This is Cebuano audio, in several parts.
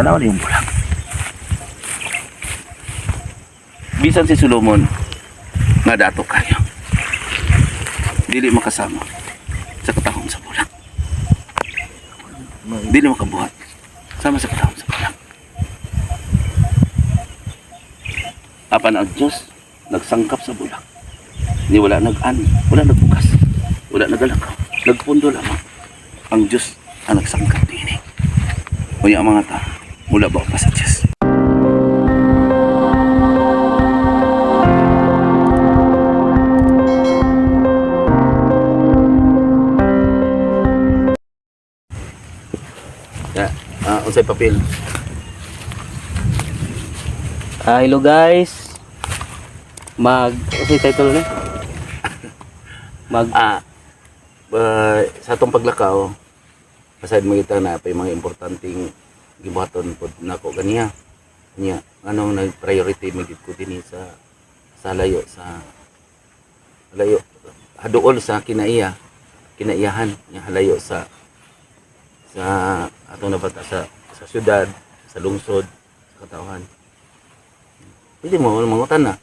Tanaw ni yung bulak. Bisan si Solomon nga dato kayo, dili makasama sa katahom sa bulak. Dili makabuhat sama sa katahom sa bulak. Apan ang Diyos nagsangkap sa bulak. Ni wala nag-ani, wala nagbukas, wala nagalakaw, nagpundo lamang. Ang Diyos ang nagsangkap dinhi. Unya ang mga tao, mula ba pa sa Diyos? Ya, unsay papel? Hello guys. Mag ano title ni? Mag Sa atong paglakaw, aside mo kita na pa yung mga importanteng gibuhaton pod nako ganiya. Niya, anong nag priority magid ko dinhi sa layo sa layo haduol sa kinaiya, kinaiyahan nga halayo sa sa atong nabata sa syudad, sa lungsod, sa katawhan. Pwede mo mangutan na.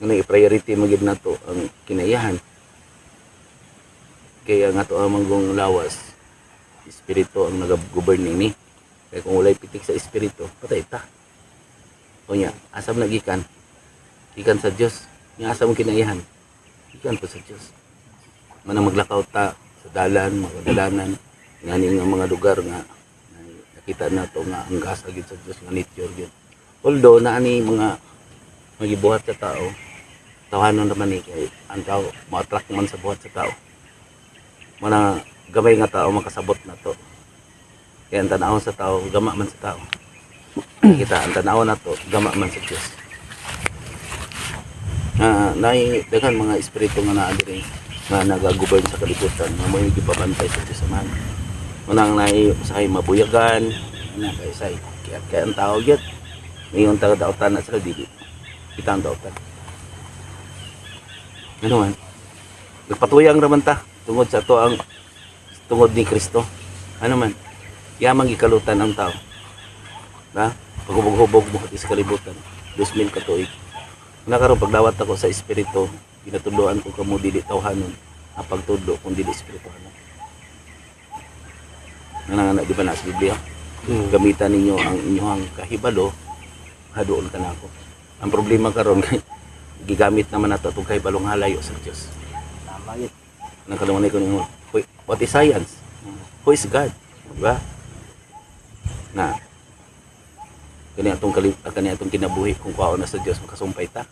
Nga priority magid nato ang kinaiyahan. Kaya nga to ang manggong lawas, espiritu ang nag-govern ini. Kaya kung walay pitik sa espiritu, patay ta. O niya, asam na gikan. Gikan sa Dios. Nga asam ang kinaiyahan. Gikan po sa Dios. Manang maglakaw ta sa dalan, mga dalanan, ngani nga mga lugar nga nakita na to nga ang gasa gyud sa Dios nga nature gyud. Although naani mga magibuhat sa tao, tawanon naman ni kay ang tao ma-attract man sa buhat sa tao, mana gamay nga tao makasabot na to. Kaya ang tanawon sa tao, gama man sa tao. Kita ang tanaw na to, gama man sa Dios. Na naay daghan mga espiritu nga naa diri nga nagagovern sa kalibutan nga mo'y gipabantay sa Dios man. Unang naay usahay mabuyagan na kay say kaya, kaya ang tao gyud ngayon taga daotan na sila, dili kita ang daotan. Ano man, nagpatuyang raman ta tungod sa to ang tungod ni Kristo. Ano man, yamang gikalutan ang tao na paghubog-hubog mo sa kalibutan 2000 ka tuig na karon. Paglawat ako sa espiritu, ginatudloan ko kamo dili tawhanon ang pagtudlo kung dili espirituhanon. Nga nga di ba na sa Biblia? Gamitan ninyo ang inyong kahibalo, haduol ka na ako. Ang problema karon kay gigamit naman nato atong kahibalo nga halayo sa Dios. Tama yun. Nakalumanay ko ninyo. Huy, what is science? Who is God? Diba? Na kani atong kinabuhi kung kuwaon na sa Dios, makasumpay ta.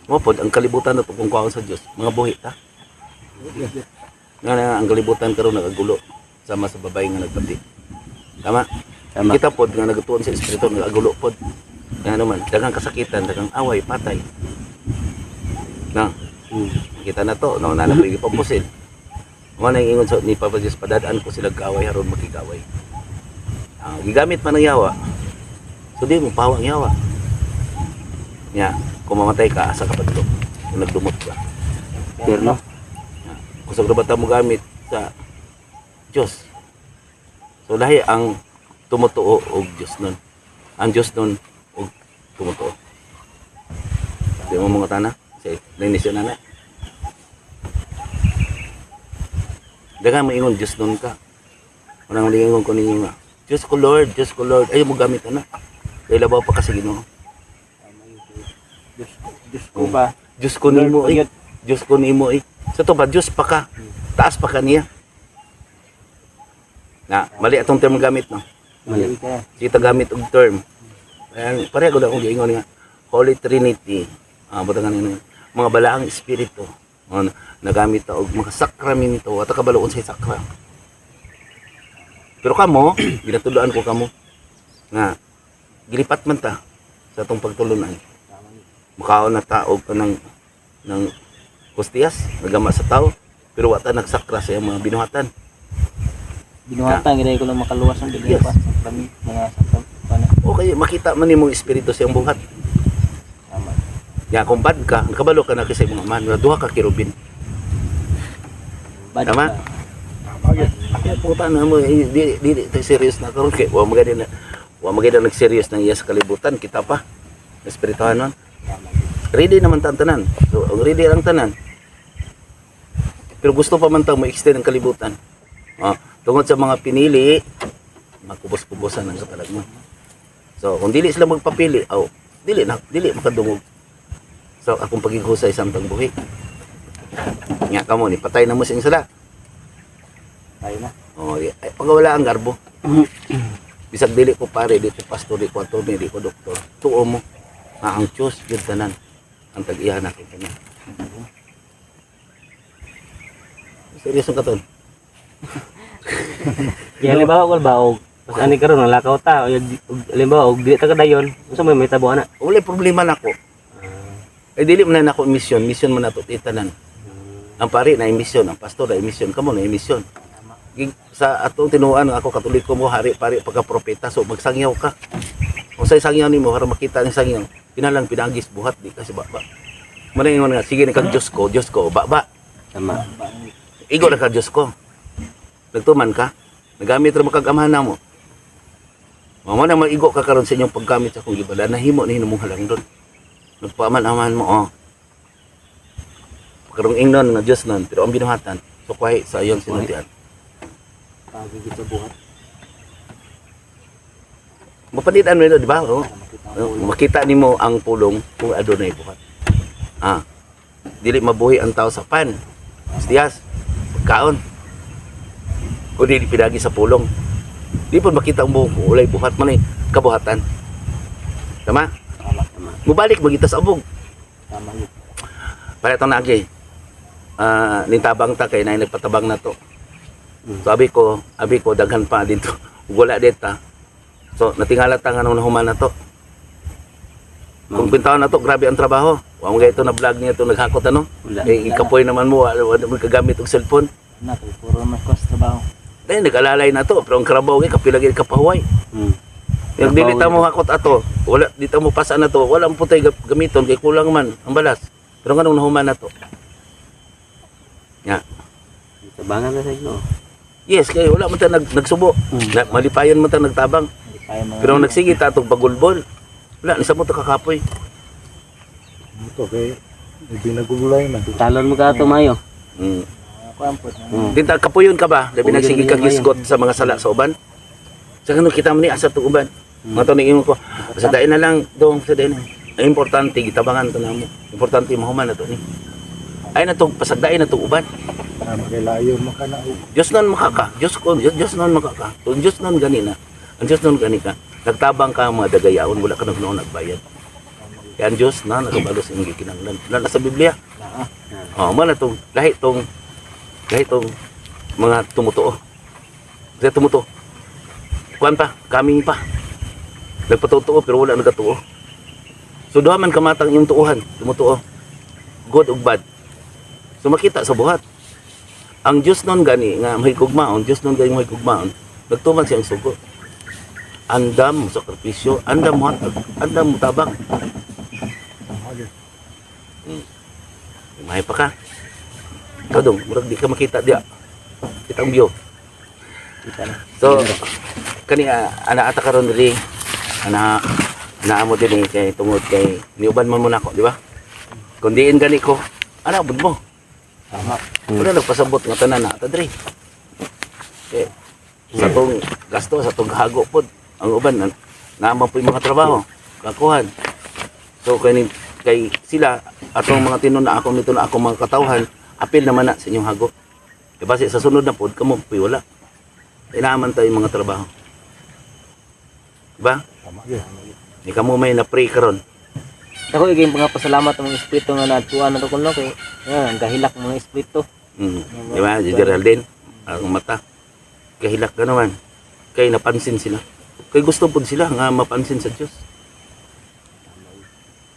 Mo pod ang kalibutan nato kung kuwaon sa Dios, mga buhi ta. Nga na ang kalibutan karon nagagulo sama sa babae nga nagbati. Tama? Tama. Kita pod nga nagtuon sa espiritu nagagulo pod. Nga naman, daghang kasakitan, daghang away, patay. Na, kita na to, no, na na pampusil. Mo na ingon sa ni Papa Diyos, padadaan ko sila kaaway haron makigaway. Gigamit man ang yawa. So di mo pawang yawa. Nya, kung mamatay ka, asa ka padulong? Kung nagdumot ka. Pero Kusog ra ba ta mo gamit sa Diyos? So lahi ang tumutuo og Diyos nun. Ang Diyos nun og tumutuo. Di mo mga tana? Say, linis yun na. Daga maingon Diyos nun ka. Unang lingon ko ninyo nga, "Diyos ko Lord, Diyos ko Lord." Ayaw mo gamit na. Kay labaw pa ka sa Ginoo. Diyos, Diyos ko ba? Diyos ko nimo Lord, eh. Diyos ko nimo eh. Sa to ba Diyos pa ka? Taas pa ka niya. Na, mali atong term gamit, no. Mali ka. Kita gamit og term. Ayan, pareho ko akong giingon nga Holy Trinity. Buta nga nino, mga balaang espiritu. O, nagamit ta og mga sakramento at kabalo unsay sakra. Pero kamo, ginatudloan ko kamo nga gilipat man ta sa atong pagtulunan. Makaon na ta og kanang ng hostiyas, nagama sa tao, pero wa ta nagsakra sa iyang mga binuhatan. Binuhatan gid ko lang makaluwas ang bigay pa. Sakrami mga sakram pa na. Okay, makita man nimong espiritu sa iyang buhat. Tama. Ya kung bad ka, nakabalo ka na kasi mga man, duha ka kerubin. Bad Tama? ka. Ay, puta na mo, eh, di, di, di, serious na karon kay wa magani na. Wa magid ang nag-serious ng iya sa kalibutan, kita pa. Espirituhan nun. Ready naman ta ang tanan. So, ang ready ang tanan. Pero gusto pa man tang mo-extend ang kalibutan. Ah, tungod sa mga pinili, makubos-kubosan ang katalagman. So, kung dili sila magpapili, aw, dili na, dili makadungog. So, akong pagighusay sa amtang buhi. Nga kamo ni patay na mo sa inyong sala. Tayo na. Oh, ay, pag wala ang garbo. Bisag dili ko pare, di ko pastor, di ko attorney, di ko doktor. Tuo mo. Nga ang Diyos, yun tanan. Ang tag-iya natin kanya. Seryoso ka ton? Ya halimbawa kol ba og pas ani karon nalakaw ta o halimbawa og dili ta kadayon, unsa may mahitabo ana? Wala problema nako. Ay dili man na nako mission, mission man nato tanan. Ang pare na mission, ang pastor na mission, kamo na mission. Sa atong tinuan nga ako Katoliko mo hari pare pagka propeta, so magsangyaw ka. Kung sa sangyaw nimo para makita ni sangyaw, kinalang pinagis buhat di kasi baba. Manay ingon nga sige ni kag Diyos ko, Diyos ko, baba. Tama. Igo na ka Diyos ko. Nagtuman ka. Nagamit ra mo kag amahan namo. Mamo na maigo ka karon sa inyong paggamit sa akong gibala, nahimo ni hinumong halangdon. Nagpaaman-aman mo, oh. Karong ingnon nga Dios nun, pero ang binuhatan, sukwahi sa iyon sinuntian. Pagigit sa buhat. Mapanidan mo di ba? Oh. Para makita ang Oh, pulong. makita nimo ang pulong kung adunay buhat. Ah. Dili mabuhi ang tao sa pan. Diyas, pagkaon. Kung dili pinagi sa pulong. Di po makita ang buhok kung walay buhat man ay kabuhatan. Tama? Tama. Mubalik magita sa abog. Tama yun. Para itong nagi. Ah, nitabang ta kay nay nagpatabang na to. So abi ko daghan pa dito. Ug wala dita. So natingala ta nga nung nahuman na to. Kung pintaon na to, grabe ang trabaho. Wa mo ito na vlog niya to naghakot ano. Wala. Eh, ikapoy naman mo, wala wala mo kagamit og cellphone. Na, kay puro naman ko sa trabaho. Dahil nag-alalay na to, pero ang karabaw kay kapila gyud kapahuway. Yung dili ta mo hakot ato, wala di ta mo pasa na to, wala mo putay gamiton kay kulang man ang balas. Pero nganong nahuman na to? Nga. Tabangan na sa inyo. Yes, kay wala man ta nagsubo. Na, malipayon man ta nagtabang. Hindi kaya mga Pero nagsige ta atong bagulbol. Wala ni sa mo ta kakapoy. Ito kay binagugulay man. Talon mo ka ato mayo. Kuan po. Dinta kapuyon ka ba? Labi Puyon nagsige ka niya, gisgot sa mga sala sa uban. Sa ganun kita man ni asa tong uban. Mga to ni ingon ko, sa dain na lang dong sa dain. Ang importante gitabangan to namo. Importante mahuman na to ni. Ay na tong pasagdain na tong uban. Tama kay layo man ka na og Diyos nun makaka. Diyos ko, Diyos, Diyos nun makaka. Kung Diyos nun ganina, ang Diyos nun gani ka, nagtabang ka mga dagayaon, wala ka nagnoon nagbayad. Kaya ang Diyos na nagabalo sa iyong gikinahanglan. Wala na sa Biblia. Oh, mo na tong lahi tong mga tumutuo. Kasi tumutuo. Kuan pa, kaming pa. Nagpatutuo pero wala nagatuo. So duha man kamatang iyong tuuhan, tumutuo. Good ug bad. So makita sa buhat. Ang Diyos nun gani nga mahigugmaon, Diyos nun gani mahigugmaon, nagtuman siya ang sugo. Andam mo sakripisyo, andam mo hatag, andam mo tabang. May pa ka. Ikaw dong, murag di ka makita diya. Kita ang view. Kita na. So, kani ana ata karon diri ana ana mo dinhi kay tungod kay niuban man mo nako, di ba? Kung diin gani ko, ana bud mo. Tama. Wala nagpasabot nga tanan na ata diri. Kay sa tong gasto sa tong hago pod ang uban na naman po yung mga trabaho kakuhan. So kay kay sila atong mga tinon na ako nito na ako mga katawhan apil naman na sa inyong hago. Kay base sa sunod na pod kamo puy wala. Inaaman tayo yung mga trabaho. Diba? Tama gyud. Ni kamo may na-pray karon. Ako igay mga pasalamat ang mga espiritu nga naadtuan na to kuno kay nga ang gahilak mga espiritu. Di ba? Si Geraldine, ang mata. Kahilak ka naman. Kay napansin sila. Kay gusto pod sila nga mapansin sa Diyos.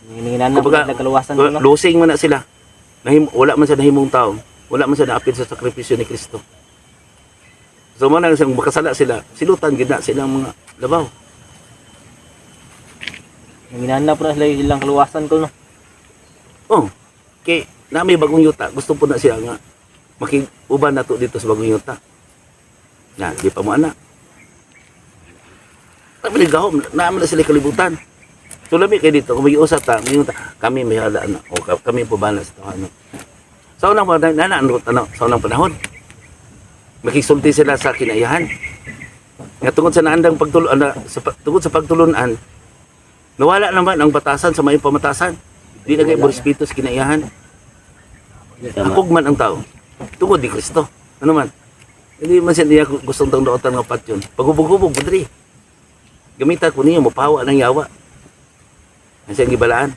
Ninginana Kumbaga, na kaluwasan kuno. Losing man na sila. Wala man sa nahimong tao. Wala man sa naapil sa sakripisyo ni Kristo. So mo na siyang makasala sila, silutan gid na silang mga labaw. Ninginana po na sila yung ilang kaluwasan kuno. Oh, kay na may bagong yuta, gusto po na siya nga makiuban na to dito sa bagong yuta. Na, di pa mo ana. Tabi ni gahom, naa man na sila kalibutan. So lami kay dito, kung mag-iusa ta, may ta, kami may hala na, o kami po bala sa ano. Sa unang panahon, na, ano, ano, sa unang panahon, makisulti sila sa kinaiyahan. Nga tungod sa naandang pagtulon, tungod sa pagtulunan, nawala naman ang batasan sa mayong pamatasan. Di na kayo respeto sa kinaiyahan. Tama. Akog man ang tao. Tungod ni Kristo. Ano man? Hindi man siya niya gustong tang daotan nga patyon. Paghubog-hubog, padre. Gamita ko niyo, mapawa ng yawa. Ang siyang gibalaan.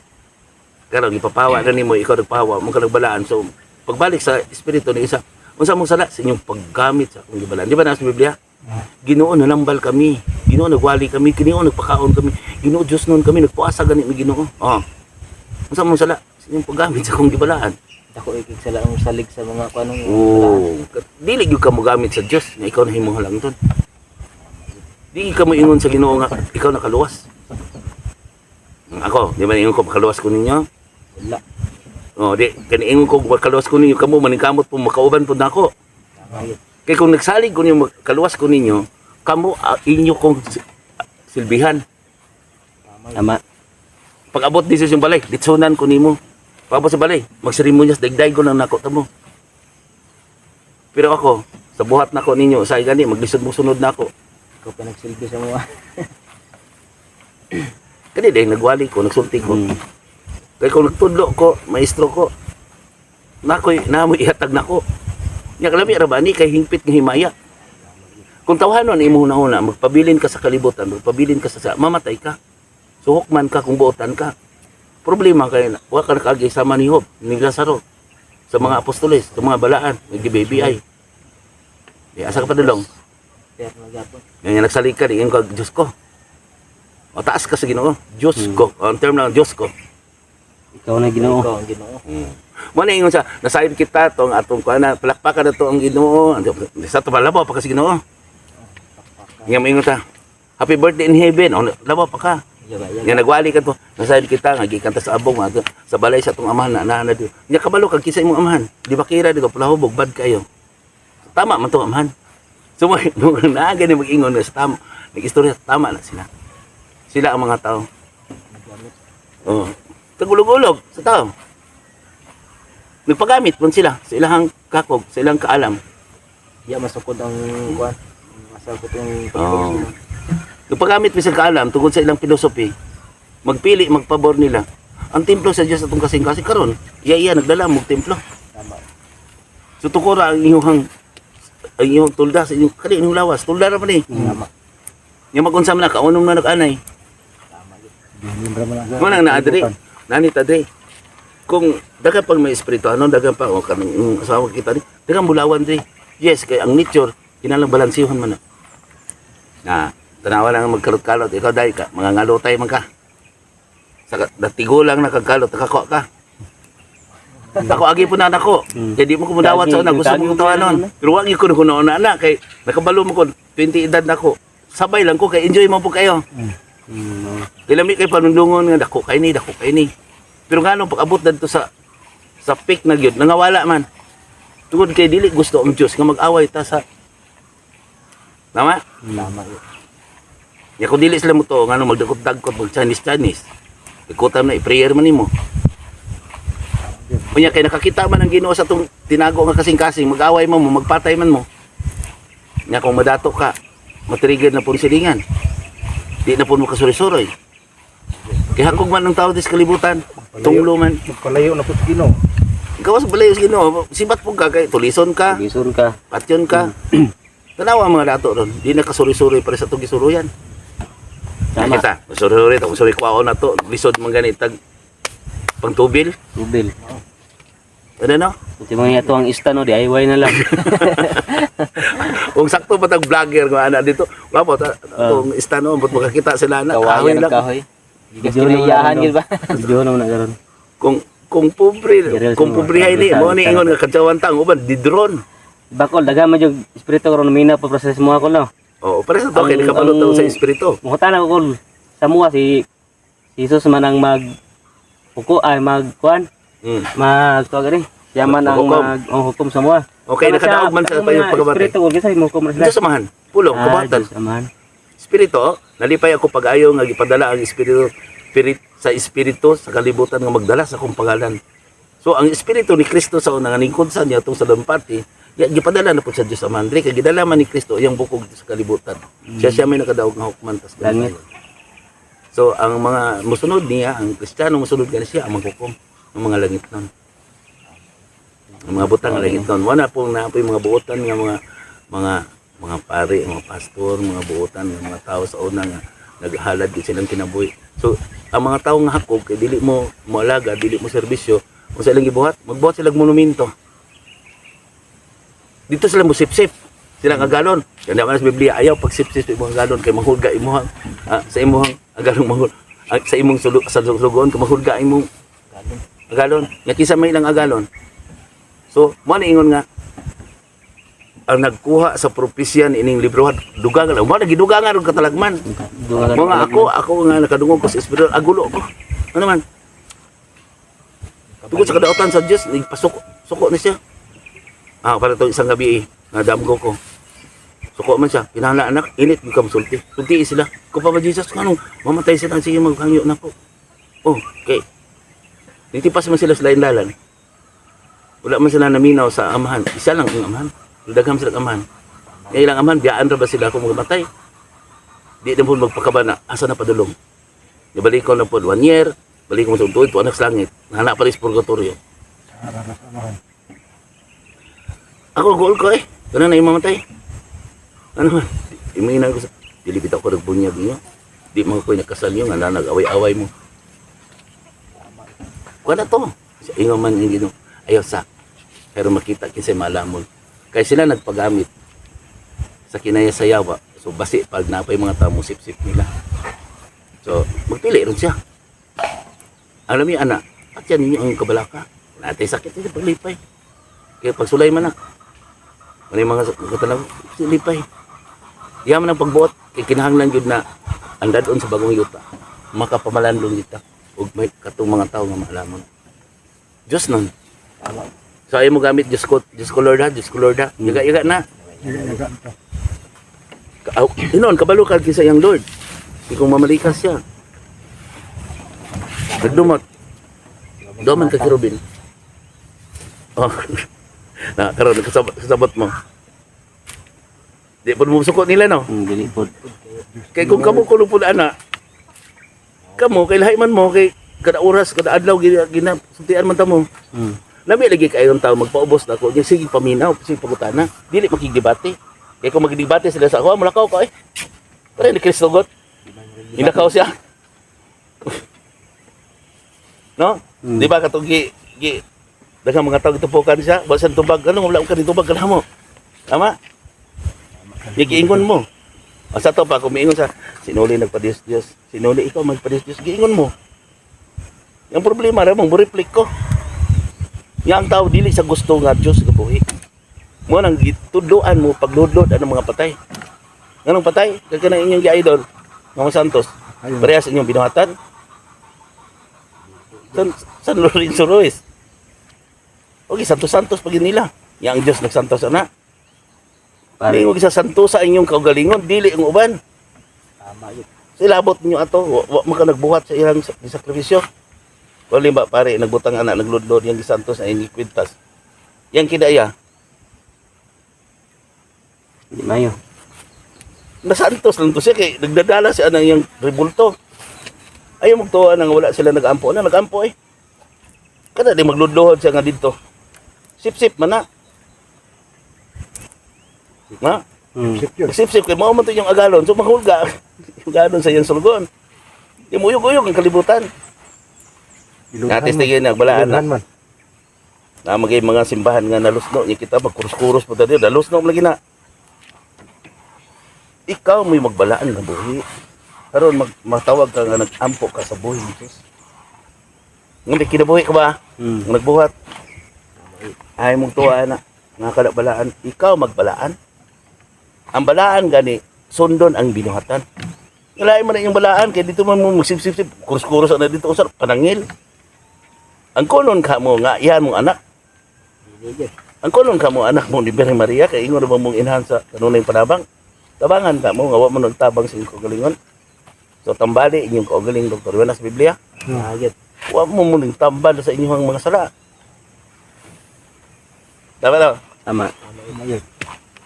Karon ipapawa na nimo, ikaw nagpawa, mo ka nagbalaan. So, pagbalik sa espiritu ni isa, unsa mong sala sa inyong paggamit sa akong gibalaan. Di ba nasa Biblia? Ginoo nanambal kami. Ginoo nagwali kami, Ginoo nagpakaon kami. Ginoo Diyos noon kami nagpuasa gani mi Ginoo. Oh. Unsa mong sala sa inyong paggamit sa akong gibalaan? Dako ikig sala ang salig sa mga kanong. Oo. Dili gyud ka mogamit sa Dios nga ikaw na himong halangdon. Di ka moingon sa Ginoo nga ikaw nakaluwas. Ako, di ba ingon ko makaluwas ko ninyo? Wala. Oh, di kani ingon ko makaluwas ko ninyo kamo maningkamot po makauban pud nako. Tama yun. Kay kung nagsalig ko ninyo makaluwas ko ninyo, kamo inyo kong silbihan. Tama yun. Tama. Pag abot ni sa balay, litsunan ko nimo. Pag abot sa balay, magseremonyas dagdag ko nang nako tamo. Pero ako, sa buhat nako ninyo, sa gani maglisod mo sunod nako. Ikaw pa nagsilbi sa mga. Kani dahil nagwali ko, nagsulti ko. Kaya kung nagtudlo ko, maestro ko, nakoy, namoy ihatag nako. Nya kalami ra ba ni kay hingpit nga himaya. Kung tawhanon imo hunahuna, magpabilin ka sa kalibutan, magpabilin ka sa mamatay ka. Suhok man ka kung buotan ka. Problema kay na, wa ka nakaagi sama ni Job, ni Lazaro, sa mga apostoles, sa mga balaan, nag-baby ay. Di asa ka pa dulong? Pero magyapon. Nga nagsalig ka, di ka, Diyos ko. O taas ka sa Ginoo, Diyos ko. O, ang term lang, Diyos ko. Ikaw na Ginoo. Ikaw ang Ginoo. Mo na ingon sa nasayod kita tong atong kuan na palakpakan na to ang Ginoo. Sa to labaw pa ka sa Ginoo. Nga moingon ta. Happy birthday in heaven. O labaw pa ka. Yaga yaga. Nga nagwali ka to. Nasayod kita nga gikan ta sa abong nga sa balay sa atong amahan na na na. Nya kabalo kag kinsa imong amahan. Di ba kira di ko palahubog bad kayo. Tama man to amahan. So mo na gani mag-ingon nga sa tama. Nag-istorya tama na sila. Sila ang mga tao. Gamit. Oh. Tagulog-ulog sa tao. Nagpagamit man sila sa ilang kakog, sa ilang kaalam. Di masukod ang kuan. Masakot yung Oo. Nagpagamit man sa kaalam tungkol sa ilang philosophy. Magpili, magpabor nila. Ang templo sa Diyos atong kasing-kasing karon, iya iya nagdala mo templo. Tama. So tukora ang inyong tulda sa inyong kani inyong lawas, tulda ra man eh. Tama. Nya magunsa man na kaunong na nag-anay. Tama yun. Dinin ra man ang Mo nang naadri. Nani ta dre. Kung dagan pag may espiritu ano dagan pa o kanang yung asawa kita ni dagan bulawan dre. Yes, kay ang nature kinahanglan balansihon man na. Na tanawa lang ang magkalot-kalot ikaw dai ka mga ngalutay man ka. Sa natigulang na kagkalot nakakuha ka. Ako agi po na nako. Kay di mo ko mudawat sa una gusto mo tawanon. Pero wag gyud ko na na na kay nakabalo mo ko 20 edad nako. Sabay lang ko kay enjoy mo po kayo. No. Kay lami kay panundungon nga dako kay ni, dako kay ni. Pero ngano pag abot dadto sa peak na gyud nangawala man. Tungod kay dili gusto ang Dios nga mag-away ta sa. Tama? Tama yun. Ya kung dili sila mo to ngano magdakot-dagkot mag Chinese Chinese. Ikutan na i-prayer man nimo. Unya kay nakakita man ang Ginoo sa tong tinago nga kasing-kasing, mag-away man mo, magpatay man mo. Nya kung madato ka, matrigger na pong silingan. Di na po mo kasuri-suroy. Kay hakog man ang tao dis kalibutan, tunglo man. Magpalayo na po sa Ginoo. Ikaw sa balayo sa Ginoo, sibat po ka kay tulison ka, Gisur ka. patyon ka. Tanawa ang mga dato ron, di na kasuri-suri para sa itong gisuruyan. Tama. Kita, suri-suri, tapos suri kwaon na to, lisod man ganit tag pangtubil. Tubil. Ano no? Iti mga ito ang ista no, DIY na lang. Kung sakto pa tag vlogger nga ana dito, wapo ta tong istano but makakita sila na kahoy Kawayan lang. ang kahoy. Gigas Video naman kinaiyahan na yun ba? Video naman na karon. Kung pobre, Direl kung sa mga pobre ni mo ni ingon nga kadyawan ta ang uban di drone. Bakol daga man jud espiritu karon mina pa proses mo ako no. Oh, para sa to kay nakabalot sa espiritu. Mukutan ako kol sa mua si si Jesus man ang mag uko ay magkuan mag kuan gani. Siya man ang Maghukom. mag ang hukom sa mua. Okay, Pero nakadaog man sa ang payong mga pagkabatay. Espiritu kol kinsa mo hukom na sila. Diyos samahan. Pulong, Ah, kabatan. Diyos amahan. Espiritu, nalipay ako pag-ayo nga gipadala ang Espiritu sa Espiritu sa kalibutan nga magdala sa akong pangalan. So ang Espiritu ni Kristo sa una nga lingkod sa niya atong sa dampati, ya, gipadala na po sa Dios Amahan. Diri kay gidala man ni Kristo iyang bukog sa kalibutan. Siya siya may nakadaog nga hukman tas Langit. So ang mga musunod niya, ang Kristiyano musunod gani siya ang maghukom ng mga langit nun. Ang mga butang nga langit nun. Wala pong na po yung mga buotan nga mga pare, mga pastor, mga buotan nga mga tao sa una nga naghalad gid silang kinabuhi. So ang mga tao nga hakog kay dili mo moalaga, dili mo serbisyo, unsa ilang gibuhat? Magbuhat sila og monumento. Dito sila mo sip-sip. Sila nga galon. Kaya naman sa Biblia, ayaw pag sip-sip sa imong galon kay mahulga imong sa imong agalong mahul sa imong sulo, sa sulogon kay mahulga imong agalon. Nga kinsa may ilang agalon. So, mo na ingon nga ang nagkuha sa propesya ining libro dugangan mo na gidugangan og katalagman. Dugangan. Mga ako ako nga nakadungog ko sa espiritu, agulo ko. Ano man? Tungkol sa kadautan sa Dios, nagpasuko suko na siya. Para to isang gabi eh, nga damgo ko. Suko man siya, kinahanglan anak, init gyud ka mosulti. Sulti sila. Ko pa ba Jesus nganong mamatay sila, sige maghangyo na ko. Oh, okay. Nitipas man sila sa lain dalan. Wala man sila naminaw sa amahan. Isa lang ang amahan. Daghang sila ang amahan. Kaya ilang amahan, biyaan ra ba sila kung mamatay? Di na po magpakaba na, asa na padulong. Nabalik ko na po, one year, balik ko sa tuod, anak sa langit. Nahanap pa rin sa purgatorio. Ara sa amahan. Ako, goal ko eh. Ganun na yung mamatay. Ano man, iminan ko sa, dili bitaw ko nagbunyag niyo. Di mo ko'y nagkasal niyo, nga na nag-away-away mo. Kuha na to. Sa ingon man yung Ginoo. Ayaw sa. Pero makita kinsay malamon. Kaya sila nagpagamit sa kinaya sa yawa. So basi pag napay mga tao sip-sip nila. So magpili ron siya. Alam niyo anak, at yan ninyo ang kabalaka. Wala tayong sakit nito paglipay. Kaya pagsulay man na. Ano yung mga katalaw, lipay. Yaman ang pagbuot, kay kinahanglan gyud na ang dadon sa bagong yuta. Makapamalandong kita ug may katong mga tao nga maalamon. Diyos nun. So ayaw mo gamit Diyos ko Lord ha, Diyos ko Lord ha. Yaga-yaga na. Yaga to. Aw, Inon, kabalo ka kinsa iyang Lord. Di kung mamalikas siya. Nagdumot. Duman ka kerubin. Oh. Na karon kasabot, kasabot mo. Di po mo suko nila no. Dili po. Kay kung kamo kuno pud ana. Kamo kay lahi man mo kay kada oras kada adlaw gina, gina sultian man ta mo. Lami lagi kay ang tao magpaubos na ako. Nya sige paminaw, sige pagutana. Dili makigdebate. Kay kung magdebate sila sa ako, mulakaw ko eh. Pare ni Kristo God. Inakaw siya. No? Di ba katong gi gi daghang mga tao gitupukan siya, wa siyang tubag, ano wala ka tubag kana mo. Tama? Di giingon mo. O sa to pa kung miingon sa sinuli nagpadiyos Dios, sinuli ikaw magpadiyos Dios, giingon mo. Ang problema ra mong reflect ko. Nga ang tao dili sa gusto nga Dios gabuhi. Mo nang gitudloan mo pagludlod ang mga patay. Nganong patay? Kay kanang inyong gi-idol, mga Santos. Ayun. Parehas inyong binuhatan. San Lorenzo Ruiz. Okay, Santos Santos pag yun nila. Yang ang Diyos nagsantos ana. Pare. Dili mo sa santo sa inyong kaugalingon, dili ang uban. Tama yun. Silabot ninyo ato, wa man ka nagbuhat sa ilang sakripisyo. Wala ba pare nagbutang anak nagludlod yang gisantos na inyong kwintas. Yang kidaya, Di mayo. nasantos lang to siya kay nagdadala siya ng iyang rebulto. Ayaw magtuwa nang wala sila nag-ampo na nag-ampo eh. Kada di magludluhod siya nga didto. Sip-sip man na. Na? Sip yun. Sip-sip kay mao man to yung agalon. So mahulga yung agalon sa iyang sulgon. Di mo uyog-uyog ang kalibutan. Ilughan Natis man. tigil nagbalaan na. Ilughan man. Na magay mga simbahan nga nalusno niya kita magkurus-kurus pa tayo. Nalusno man lagi na. Ikaw mo'y magbalaan ng buhi. Karon matawag ka nga nag-ampo ka sa buhi ni Diyos. Nga may kinabuhi ka ba? Nga nagbuhat. Ay mong tuwa na nga kalabalaan. Ikaw magbalaan. Ang balaan gani sundon ang binuhatan. Lain man na inyong balaan kay dito man mo magsip-sip kurus-kurus na dito usar panangil. Ang kunon ka mo nga iyan mong anak. Dili yun. Ang kunon ka mo anak mo ni Birhen Maria kay ingon ba mong inahan sa kanunay panabang. Tabangan ka mo nga wa mo nagtabang sa inyong kaugalingon. So tambali inyong kaugaling, Doktor. Wala sa Biblia. Agit. Wa mo mo tambal sa inyong mga sala. Tama daw. Tama.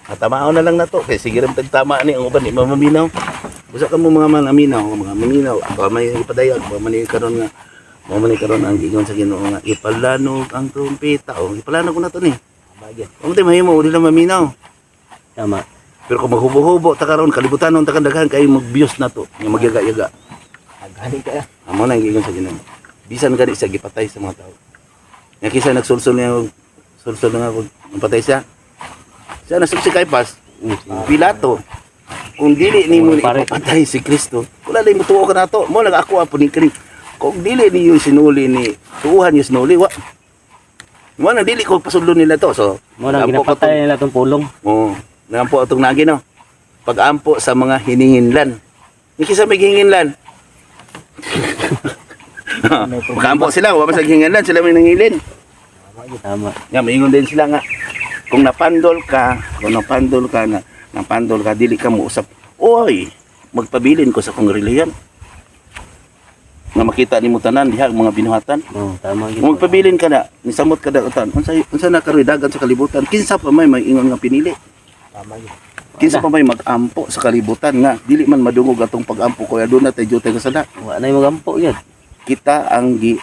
At tamaon na lang na to. Kaya sige rin tagtama ni ang uban, di mamaminaw. Busa ka mo mga manaminaw, mga maminaw. Ba may ipadayon, ba man karon nga mo man karon ang giingon sa Ginoo nga ipalanog ang trumpeta. O ipalanog ko na to ni. Agit. Amo tay mahimo dili lang maminaw. Tama. Pero kung maghubo-hubo ta karon kalibutan ta daghan kay mag-views na to, nga magyaga-yaga. Gani ka. Amo na ang giingon sa Ginoo. Bisan gani siya gipatay sa mga tao. Nga kinsa nagsulsul niya og sulsul nga og patay siya. Siya nasug si Caiphas, Pilato. Kung dili nimo ni Pare. ipapatay si Kristo, wala lang mutuo ka nato. Mo lang ako apo ni Kristo. Kung dili niyo sinuli ni tuuhan niyo sinuli wa. Mo na dili ko pasudlo nila to. So, Mo nang nampo ko ginapatay nila tong pulong. Oo. Nampo atong nagi no. Pag-ampo sa mga hininginlan. Ni kinsa may gihinginlan? Pag-ampo sila, wa man sa gihinginlan, sila may nangilin. Tama. Nga maingon din sila nga kung napandol ka na, napandol ka dili ka mousap. Oy, magpabilin ko sa kong relihiyon. Nga makita nimo tanan diha ang mga binuhatan. Oo, tama gyud. Kung magpabilin ka na, nisamot ka na utan. Unsa unsa na karoy dagan sa kalibutan? Kinsa pa may maingon nga pinili? Tama yun. Kinsa pa may magampo sa kalibutan nga dili man madungog atong pagampo ko aduna tay jutay ka sala. Wa na yung magampo gyud. Kita ang gi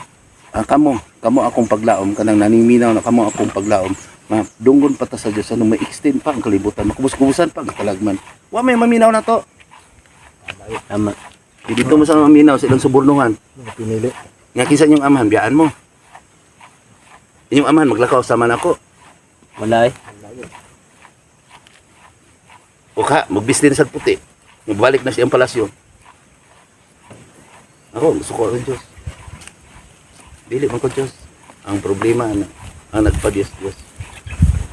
ang kamo, kamo akong paglaom kanang naniminaw na kamo akong paglaom. Ma dunggon pa ta sa Dios ano may extend pa ang kalibutan, makubos-kubusan pa ang katalagman. Wa may maminaw na to. Tama. Di dito mo sa maminaw sa ilang subornuhan. Mga pinili. Nga kinsa inyong amahan biyaan mo. Inyong amahan maglakaw sama nako. Wala eh. O ka, magbistin sa puti. Magbalik na siyang palasyo. Ako, gusto ko ang Diyos. Dili man ko Diyos. Ang problema, na, ang nagpa-Diyos Diyos.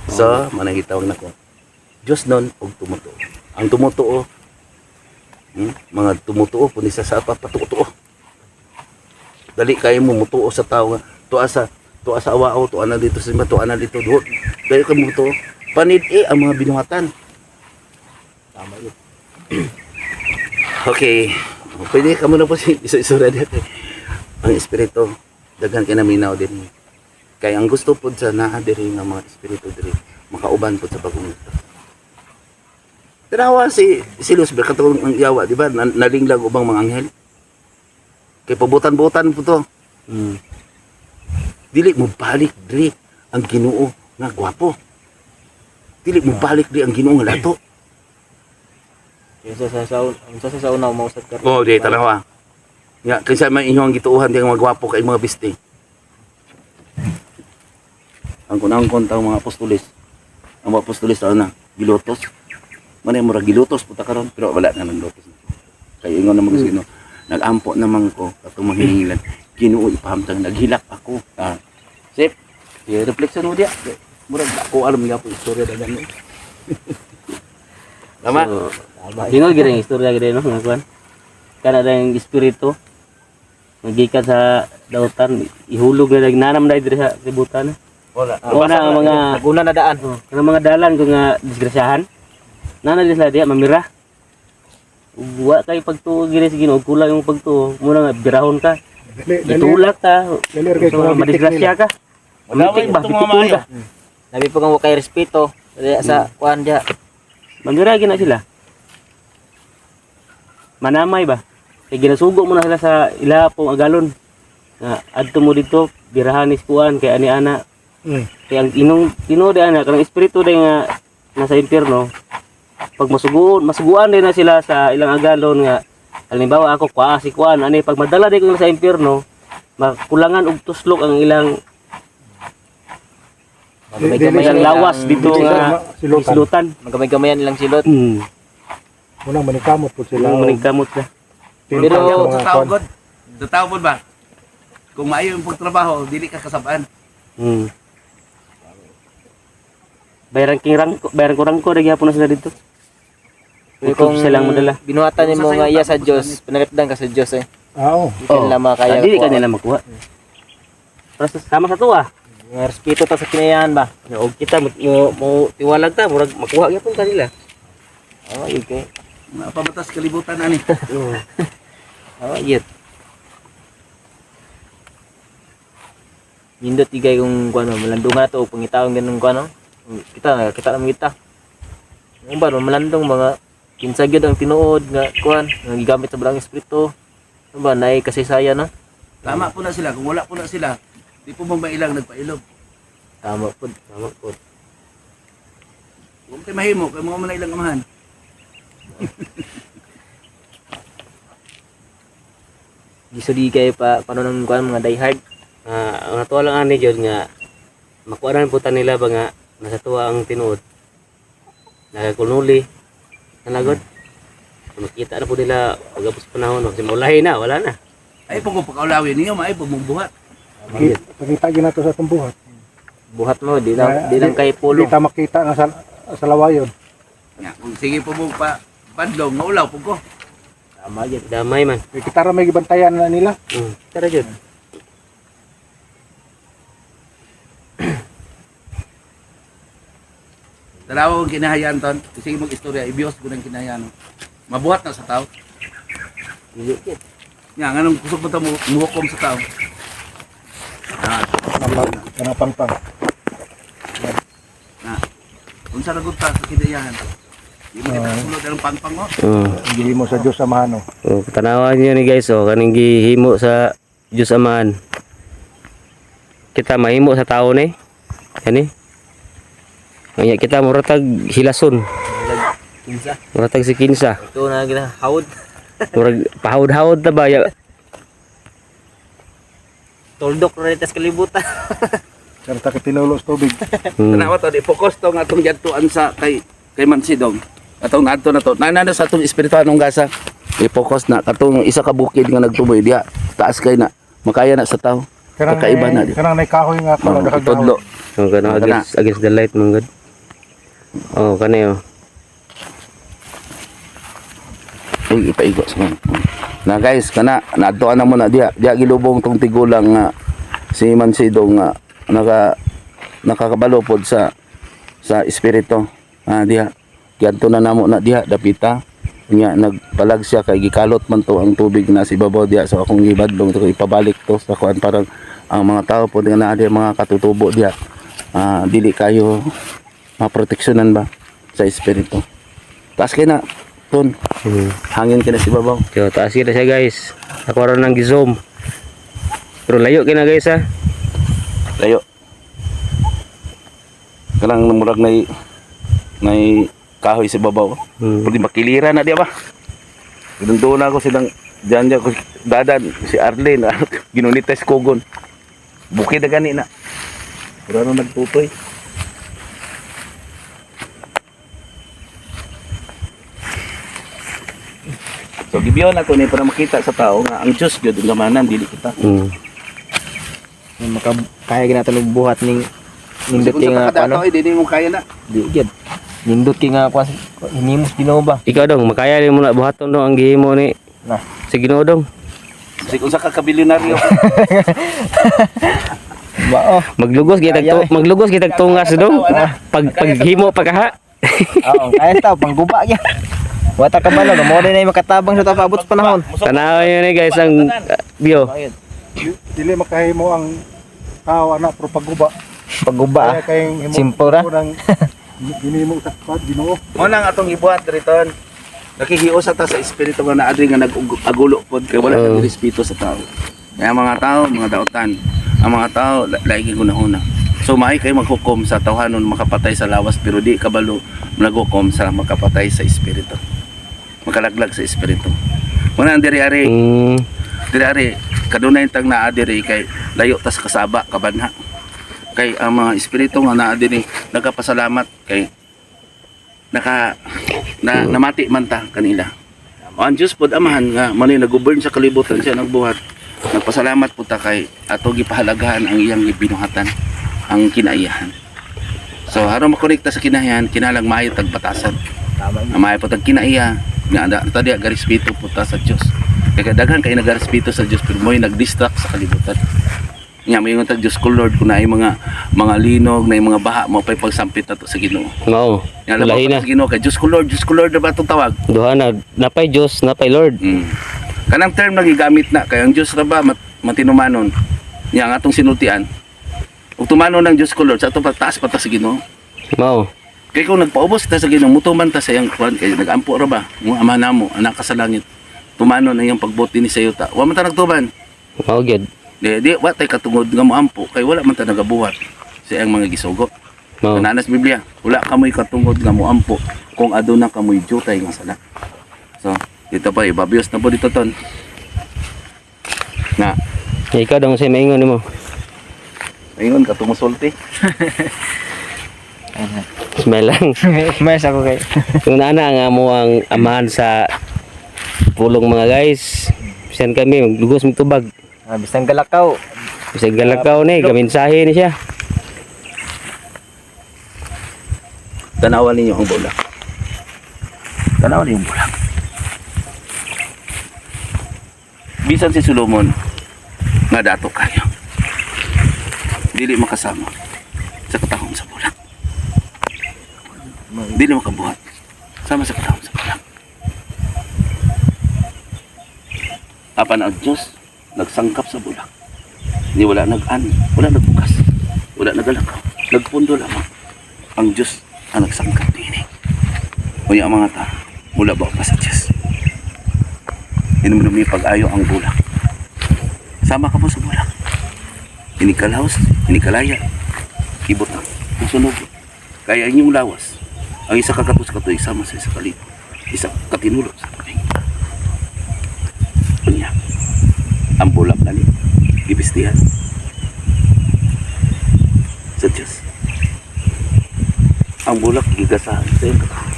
So, manang gitawag na ko. Diyos nun, og tumutuo. Ang tumutuo, mga tumutuo, puni sa patutuo. Dali kayo mo mutuo sa tao nga, tuwa sa awao, tuwa na dito sa tuwa na dito, duot. Dali kayo mutuo. Panid eh, ang mga binuhatan. Tama yun. Okay. Pwede ka muna po si isa-isura dito. Ang espiritu, daghan kay naminaw din. Kay ang gusto pod sa naa diri nga mga espiritu diri, makauban pod sa bagong ito. Tanawa si si Lucifer katong ang yawa, di ba? Nalinglag ubang mga anghel. Kay pabutan-butan po to. Dili mo balik diri ang Ginoo nga gwapo. Dili mo balik diri ang Ginoo nga lato. Unsa sa una mausad ka. Oo, oh, di tanawa. Nga kinsa man inyong gituohan di ang mga gwapo kay mga biste. Ang kunang konta ang mga apostoles. Ang mga apostoles ana gilutos. Manay mura gilutos puta karon pero wala na nang lutos. Kay ingon na mga sino nagampo naman ko katong mga hilingilan. Ginoo ipahamtang naghilak ako. Ah. Sip, si reflection mo diya. Murag ako alam nga po istorya dagan no. Tama. So, Tingog gyud ang istorya gyud no nga kuan. Kana dang espiritu magikan sa dautan ihulog na nagnanam na diri sa libutan. Wala. Wala ang mga Naguna na daan. Oh, kanang mga dalan ko nga disgrasyahan. Nana di sila diya mamira. Ug wa kay pagtuo gini sa Ginoo, kulang yung pagtuo. Muna nga birahon ka, Dali, dali. itulak ka. Dali, kay So, kumabit madisgrasya ka. Wala Mitik ba? itong mga Bitikon maayo. ka. Labi pa kang wa kay respeto diha sa kuan diha. Mamira gina sila. Manamay ba? Kay ginasugo mo na sila sa ila pong agalon. Nga adto mo dito, birahan is kuan kay ani ana. Kay ang inong Ginoo di ana kanang espiritu di nga nasa impyerno. Pag masuguon, masuguan din na sila sa ilang agalon nga halimbawa ako kuha si kuan ani pag madala di ko sa impyerno, makulangan og tuslok ang ilang Magamay-gamayan ilang lawas dito Dili nga sila silutan. silutan. Magamay-gamayan nilang silot. Unang manikamot po sila. Ilang maningkamot ka. Pero Pero- Sa tao god. Sa tao pod ba? Kung maayo yung pagtrabaho, dili ka kasabaan. Bayaran king rangko, bayaran ko rangko lagi hapon na sila dito. Pero Kung silang madala. binuhatan Kung nimo sa nga sayo, iya sa tapos Dios, panalipdan ka sa Dios eh. Ah, oo. Di ka nila makaya. Dili ka nila makuha. Pero sama sa tuwa. Nga respeto ta sa kinayahan ba. Og kita mo, mo, mo tiwalag ta murag makuha gyapon kanila. Oh, yun kay. Mapabatas kalibutan ani. Oo. Oh, yun. Nindot igay kung kuano malandong nga to pangitaon ganun kuano. Kita kita naman kita. Ang ba malandong mga kinsa gyud ang tinuod nga kuan nga gigamit sa balang espiritu. Ano ba naay kasaysayan na? Tama po na sila. Kung wala po na sila, di po mo mailang nagpailob. Tama pud. Tama po. Huwag tayo mahimo, kay mga man ilang amahan. Gisudi kay pa paano nang kuan mga diehard. Ah, ang natuwa lang ani jud nga makuanan po ta nila ba nga nasa tuwa ang tinuod. Nagakunuli. Nalagod. Makita na po nila pagapos panahon, kasi maulahi na, wala na. Ay po kung pagkaulawin ninyo, maay po mong buhat. Pakita gyud nato sa atong buhat. Buhat mo di lang kay Di pulong. ta makita nga sa lawayon. Nga, kung sige po mo pa padlong, maulaw po ko. Tama gyud. Damay man. Kay kita ra may gibantayan na nila. Tara jud. Dalawa ang kinahayaan ton. Sige mong istorya, ibiyos ko ng kinahayaan. Mabuhat na sa tao. Dili gyud. Nga, nganong kusog mo ta mo muhukom sa tao. Ah, Kanang pangpang. na. Kung sa ragot ta sa kinayahan. Di mo kita sulod ang pangpang mo. Oo. Gihimo sa Dios Amahan. Oh. Oh, tanawan niyo ni guys oh, kaning gihimo sa Dios Amahan. Kita mahimo sa tao ni. Kani. Kanya kita muratag hilason, Kinsa. muratag si kinsa. Ito na gina hawod. Murag pahawd-hawd na ba ya. Tuldok ra tas kalibutan. Sarta ka tinulo sa tubig. Tanawa to, di focus to nga atong jadtuan sa kay kay Mansidong. Atong naadto na to. Nana na sa atong espirituanong gasa. I-focus na katong isa ka bukid nga nagtuboy diha. Taas kay na. Makaya na sa tao. Kakaiba na di. Kanang nay kahoy nga Oh, kuno tudlo. Oh, kana Kana. against the light man gud. Oh, kani oh. Uy, ipaigo sa mga. Na guys, kana naadtoan na mo na diha. Diha gilubong tong tigulang nga si Mansidong nga nakakabalo pod sa espiritu. Ah, diha. Giadto na namo na diha dapita. Nya nagpalag siya kay gikalot man to ang tubig na sa ibabaw diha so akong gibadlong to ipabalik to sa kuan parang ang mga tao pod nga naa diha mga katutubo diha. Ah, dili kayo maproteksyonan ba sa espiritu. Taas kay na ton. Hangin ka na sa ibabaw. So, taas kita siya guys. Ako ron ang gi-zoom. Pero layo kina guys ah. Layo. Kanang murag nay nay kahoy sa ibabaw. Pwede makilira na diya ba? Doon ako silang diyan diyan ko dadan si Arlene ginunites kogon. Bukid na gani na. Pero ano nagtutoy? So gibiyon na to ni para makita sa tao nga ang Dios gyud ang gamanan dili kita. Maka kaya gina og buhat ning nindot Kung kay sa nga pakadato kuano. ay dili mo kaya na. Di gyud. Nindot kay nga kuan hinimos Ginoo ba? Ikaw dong, makaya rin mo na buhaton dong ang gihimo ni Na. sa Ginoo dong. Kasi kung sa kakabilinaryo Ba oh. Maglugos kitag Kaya, eh. maglugos kitag tungas dong. Pag paghimo pagkaha. Oo, kaya ta pangguba gyud. Wata ka balo, mo rin ay makatabang sa tapaabot sa panahon. Tanaw yun ni guys ang bio. Dili makahimo ang tao ana pero pagguba. Pagguba. Kaya kay himo Simple ra. Unang ginimo sa pad Ginoo. Mo nang atong ibuhat Riton. Nakihiusa ta sa espiritu nga naadri nga nag-agulo pod kay wala Oo. uh respeto sa tao. Kaya mga tao, mga dautan, ang mga tao laigi gunahuna. So maay kay maghukom sa tawhanon makapatay sa lawas pero di kabalo naghukom sa makapatay sa espiritu. Makalaglag sa espiritu. Muna ang diri ari, diri ari kadunay tang naa diri kay layo tas kasaba kabanha. Kay ang mga espiritu nga naa diri nagapasalamat kay naka na, namati man ta kanila. O, ang Diyos pod amahan nga manay nag-govern sa kalibutan siya nagbuhat. Nagpasalamat po ta kay ato gipahalagahan ang iyang gibinuhatan, ang kinaiyahan. So aron makonekta sa kinahiyan, kinalang maayo tag batasan. Tama. Ang maayo po tag kinaiya, nga da, ta diya garespeto po ta sa Dios. Kay daghan kay nagarespeto sa Dios pero mo'y nagdistract sa kalibutan. Nga may tag Diyos ko Lord kung naay mga linog, naay mga baha mo pay pagsampit nato sa Ginoo. Mao. Nga labaw Lahi pa na. sa Ginoo kay Diyos ko Lord na ba itong tawag? Duha na napay Dios, napay Lord. Kanang term na gigamit na kay ang Dios ra ba matinumanon. Nya ang atong sinultian. Ug tumanon ng Diyos ko Lord sa atong pagtaas pa ta sa Ginoo. Mao. Kay kung nagpaubos ta sa Ginoo, mutuman ta sa iyang kuan kay nagampo ra ba? Mo ama namo, anak ka sa langit. Tumanon ang iyang pagbuot dinhi sa yuta. Wa man ta nagtuban. Mao gyud. Di, di wa tay katungod nga moampo kay wala man ta nagabuhat sa iyang mga gisugo. Mao. Kananas Biblia, wala kamoy katungod nga moampo kung aduna kamoy jutay nga sala. So, dito pa ibabios na po dito ton. Na, Ikaw daw sa maingon nimo. ingon ka tumusulti. Smile lang. Mas ako kay. Kung naana nga mo ang amahan sa pulong mga guys. Bisan kami maglugos magtubag. Ah, bisan galakaw. Bisag galakaw ni, gaminsahe ni siya. Tanawan ninyo ang bulak. Tanawan ninyo ang bulak. Bisan si Solomon nga dato kayo. Dili makasama sa katahom sa bulak. Dili makabuhat sama sa katahom sa bulak. Apan ang Diyos nagsangkap sa bulak. Ni wala nag-ani, wala nagbukas, wala nagalakaw, nagpundo lamang ang Diyos ang nagsangkap niini. Unya ang mga ta, mula ba pa sa Diyos? Inumdumi pag-ayo ang bulak. Sama ka po sa bulak. Inikalhaos, inikalaya, ibutang, ang sunog. Kaya inyong lawas, ang isa kakatos katuig sama sa isa kalibo, isa katinulo sa tubig. Unya, ang bulak na ni, gibistihan sa Diyos. Ang bulak gigasahan sa iyong katawan.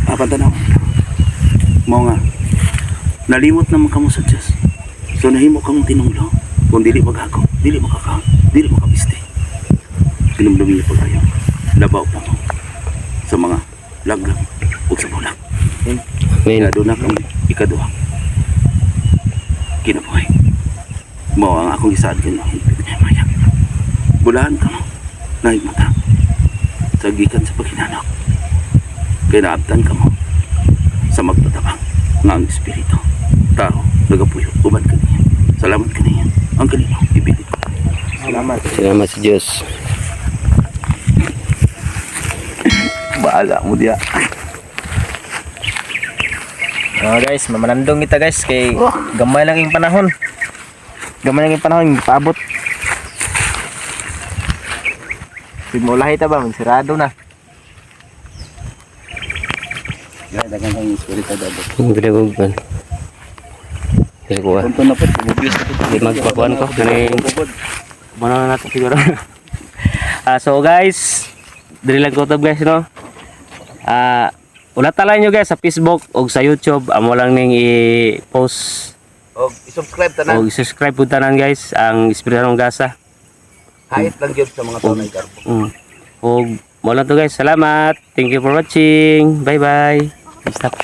Papantanaw. Mao nga, nalimot naman kamo sa Diyos. So nahimo kang tinunglo. Kung dili maghago, dili makakaon, dili makabiste. Tinumdumi niyo po tayo. Labaw pa mo sa mga laglag ug sa bulak. Amen. Kaya doon na kami ikaduha. Kinabuhi. Mao ang akong isaad kay higpit nga maya. Bulahan ka mo. Nahigmata. Sa gikan sa paghinanok. Kay naabtan ka mo sa magtatabang nga ang espiritu. Tao, nagapuyo, uban ka niya. Salamat ka niya. Ang kalinaw, ibilit ko. Salamat. Salamat sa Dios. Bahala mo diya. Oh guys, mamalandong kita guys kay gamay lang yung panahon. Gamay lang yung panahon, paabot. Sig mo lahi ta ba, magsirado na. Gaya, dagang kang espiritu dapat. Ang binagugman. Kasi kuha. Punto na po, bumubios na po. Di magpakuan ko, kani- Muna na natin siguro. Ah, so guys, diri lang ko to guys no. Ah, wala tala nyo guys sa Facebook o sa YouTube, amo lang ning i-post Og i-subscribe tanan. o i-subscribe pud tanan guys ang Espiritu ng Gasa. Hait lang gyud sa mga tao na igarbo. Og mo lang to guys. Salamat. Thank you for watching. Bye bye. Stop.